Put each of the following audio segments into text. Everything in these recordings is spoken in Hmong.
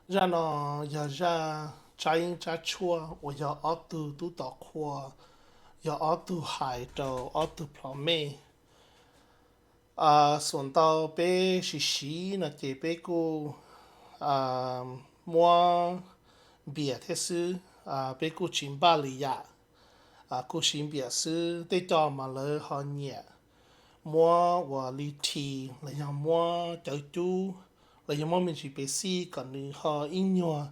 Zaj no yog zaj tsab yeeb tsab tshuaj uas yog ob tug tub tom qhua, yog ob tug hais rau ob tug plhom mej. Xuas ntau peb siv siv no ces peb kuj muab npias thiab xwb, peb kuj tsis npaj li yam, kuj siv npias xwb. Tej co mas lawv ho nyiam muab ua li rhi, los yog muab cawv cub, los yog muab me ntsis pes xij kom nws ho ib nyuag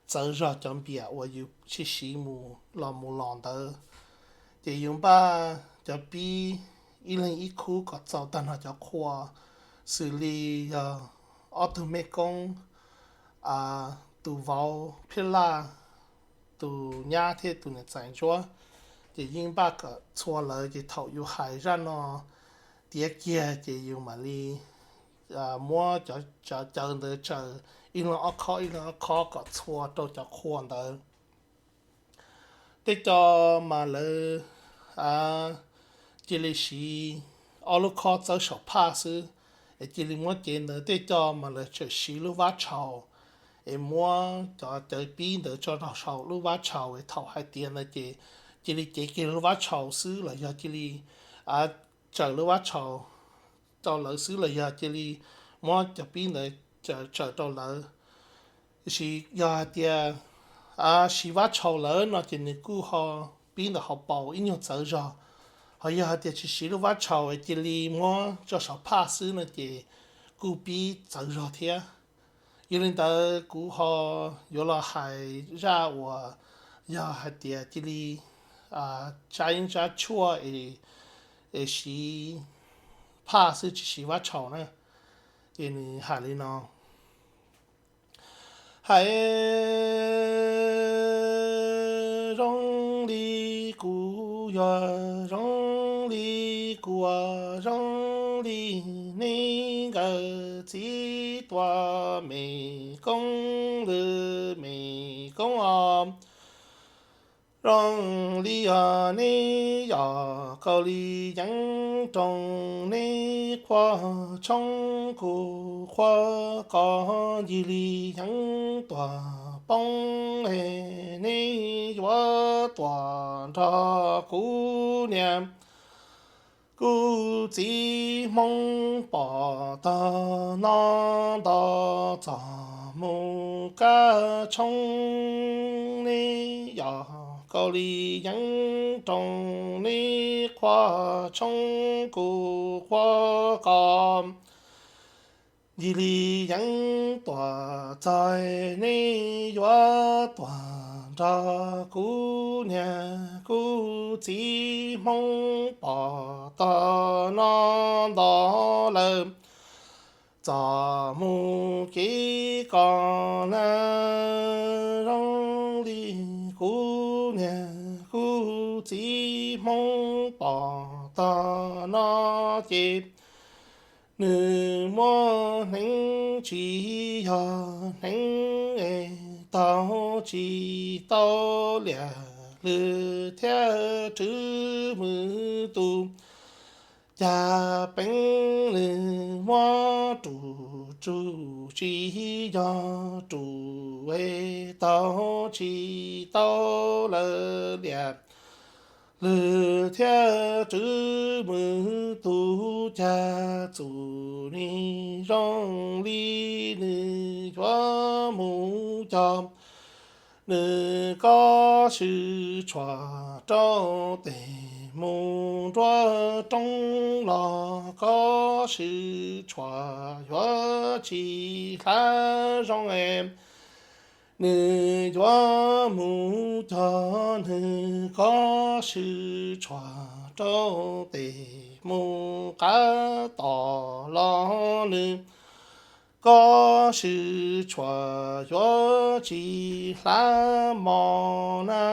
txawv zog cov npias uas yus siv siv mus los mus los ntawd. Ces yus npaj cov pib ib leeg ib khub kom txaus tag nrho cov qhua, xws li yog ob tug mej koob, tus vauv Phiaj Laj, tus nyab thiab tus niam txais ntsuab, ces yeej npaj kom txhua lawv. Ces thaum yus hais zaj no tiav kiag ces yus mam li muab cov cawv ntawd tsaws ib leeg ob khob ib leeg ob khob kom txhua rau cov qhua ntawd. Tej co mas lawv cia li siv ob lub khob txawb saum phaj xwb, es cia li muab cev ntawd. Tej co mas lawv tseem siv lub vab tshau, es muab cov cawv pib ntawd tso rau saum lub vab tshau, es thaum hais tias ntawd ces cia li cev kiag lub vab tshau xwb, los yog cia li tsaws lub vab tshau rau lawv xwb, los yog cia li muab cov pib ntawd tsaws rau lawv. Tiam sis yog hais tias siv vab tshau lawm no ces nws kuj ho pib ntawm hauv paus ib nyuag txawv zog. Ho yog hais tias tsis siv lub vab tshau es cia li muab tso saum phaj xwb no ces kuj pib txawv zog thiab. Yog li ntawd kuv ho yuav los hais zaj uas yog hais tias cia li tsab yeeb tsab tshuaj es siv phaj xwb tsis siv vab tshau na. Ces nws hais li no: Hais zoo li kuv yog zoo li kuv, zoo li nej nkawm txiv tua me koob lwm me koob os. Zoo li yog nej yog kawg li yeeb roog, nej qhuab tshoob kuv qhuab kos, ncig li yeeb tuam poob, nej yuav tuaj nrog kuv niam kuv txiv Hmoob pom tog no nto txog mus kab tshoob. Nej yog kawg li yeeb roog, nej qhuab tshoob kuv qhuab kos, ncig li yeeb tuam txog, nej yuav tuaj nrog kuv niam kuv txiv Hmoob pom tog no nto lawm txog mus kev kos na. Zoo li kuv niam kuv txiv Hmoob pom tog no ces nws muaj hneev tsis yog hneev es taug tsis tau liam lwm thiab tswv mws tus cas peev. Nws muab ruam tsum tsis yog ruam es taug tsis tau lawm liam lwm thiab tswv mws tus cas txum nim zoo li nws yuav mus cog. Nws kob swm tshuam rau tes mus nruab roob los kob swm tshuam yuav tsis hlav zoo es nws yuav mus cog. Nws kob swm tshuam rau tes mus qab tom los nws kob swm tshuam yuav tsis hlav mos na.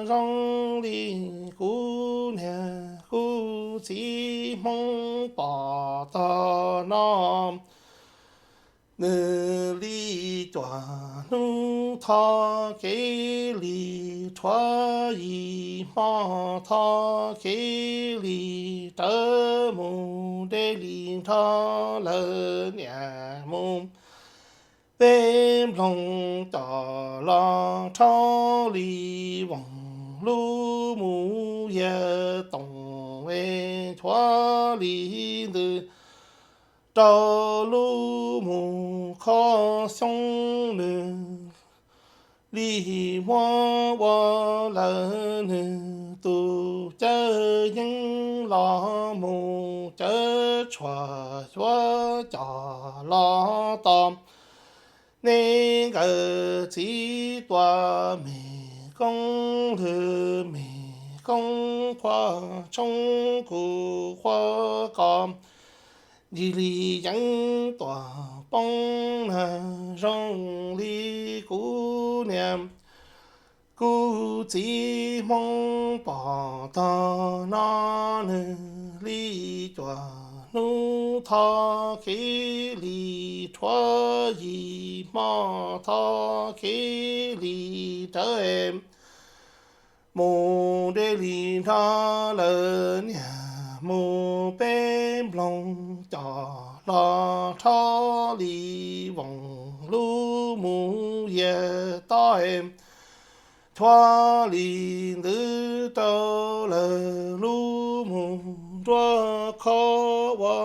Zoo li kuv niam kuv txiv Hmoob pom tog no, nws li cuam hnub thov kev li rhuav yim hmo thov kev li rawv mus deb li nrog lawv niam mus Peb nploog coj los rhaub li voos lub mus yiag toom es chuav li ntws rau lub mus khob xyoob nws li muab ua lawm nws tus cawj yeeb los mus cawv tshuam yuav coj los tos. Neb nkawd txiv tuam me koob lwg me koob qhuav tshoob kuv qhuav kos, ncig li yeeb tuam poob na zoo li kuv niam. Kuv txiv Hmoob pom tog no nws li cuaj hnub thov kev li rhuav yim hmo thov kev li rawv mus deb li nrho lawm niag mus peb nploog coj los rhaub li voos lub mus yiag tob, chuav li ntws rau lawm lub mus nruab khob ua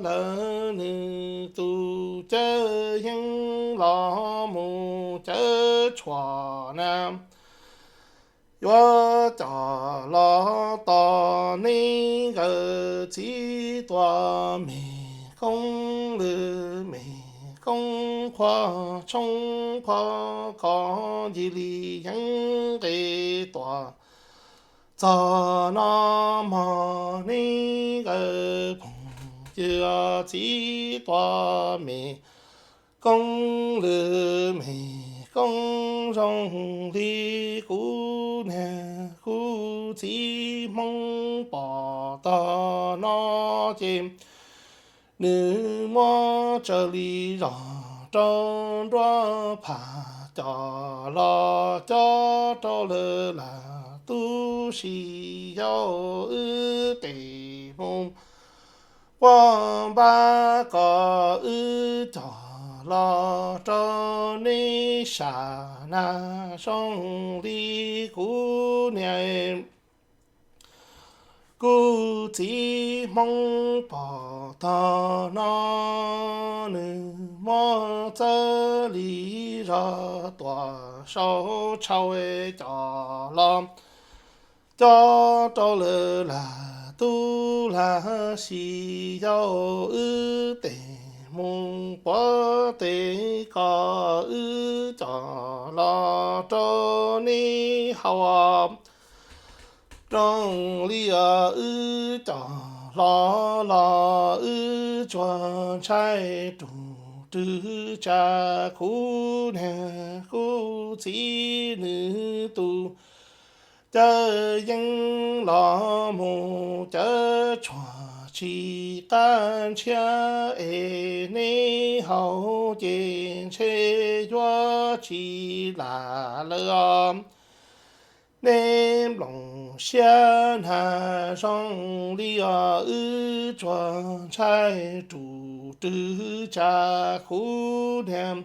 lawm nws tus cawj yeeb los mus cawv tshuam na yuav coj los tos. Neb nkawd txiv tuam me koob lwg me koob qhuav tshoob qhuav kos, ncig li yeeb nqe tuam txog no mog. Neb nkawd phooj ywg txiv tuam me koob lwg me koob zoo li kuv niag kuv txiv Hmoob pom tog no ces nws muab tsaws li zog rau nruab phaj coj los cob rau lawm lam tub si yau wb tes mus puab npab kom wb coj los rau neb sam na zoo li kuv niam kuv txiv Hmoob pom tog no nws muab txawb li zog tuam sau tshau coj los cob rau lawm lam tub lam si yau wb tes mus puab tes kom wb coj los rau neb haus. Zoo li wb coj los los wb tsuas ntshai rus rwg tsa kuv niag kuv txiv nws tus cawj yeeb los mus cawv tshuam tsis qab ntshiab es neb haus ces ntshe yuav tsis lam lawm os. Neb nplooj siab nag zoo li os wb tsuas ntshai rus rwg tsa kuv niag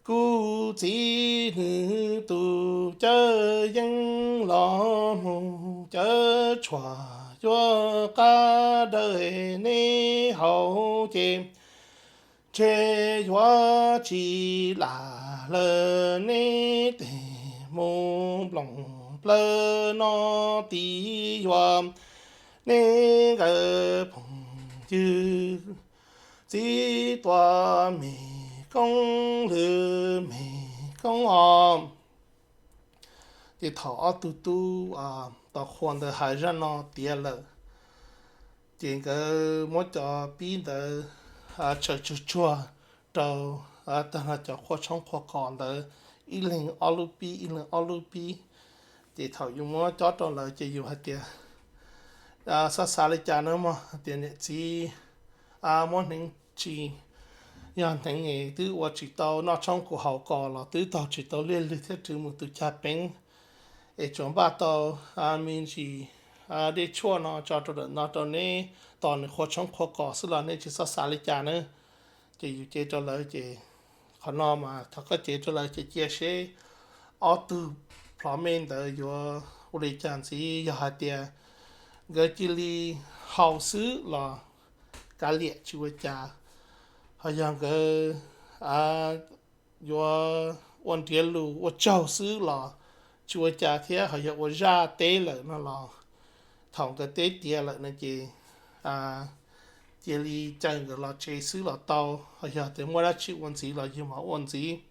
kuv txiv nws tus cawj yeeb los mus cawv tshuam yuav qab dawb neb haus ces ntshe yuav tsis lam lawm neb tes mus nplooj plawv no tid yuav neb nkawd phooj ywg txiv tuam me koob lwg me koob os. Ces thaum ob tug tub tau qhua ntawd hais zaj no tiav lawm, ces nkawd muab cov pib ntawd tsaws tsuag tsuag rau tag nrho cov qhua tshoob qhua kos ntawd, ib leeg ob lub pib ib leeg ob lub pib. Ces thaum yus muab cob rau lawv ces yus hais tias, xav xav li cas na mog, hais tias niam txiv muab hneev tsis yog hneev es twb ua tsis tau noj tshoob kuv haus kos los twb taug tsis tau liaj lwg thiab rwv mus tus cag peev, es tsuas npaj tau me ntsis dej tshuaj no tso rau ntawm no rau neb tos nws qhua tshoob qhua kos xwb los neb tsis txhob xav li cas na. Ces yus cev rau lawv ces Qhov no mas thov koj cev rau lawv ces cia seb ob tug plhov mej ntawd yuav ua li cas ntxiv. Yog hais tias nkawd cia li haus xwb los kav liam tsis ua cas, ho yog nkawd yuav ua nriav lus ua tsaug xwb los tsis ua cas thiab, ho yog ua zaj teb lawm no los thaum nkawd teb tiav lawm no ces cia li caw nkawd los tsev xwb los tau, ho yog tias muaj dab tsi ua ntxiv los yog mam ua ntxiv.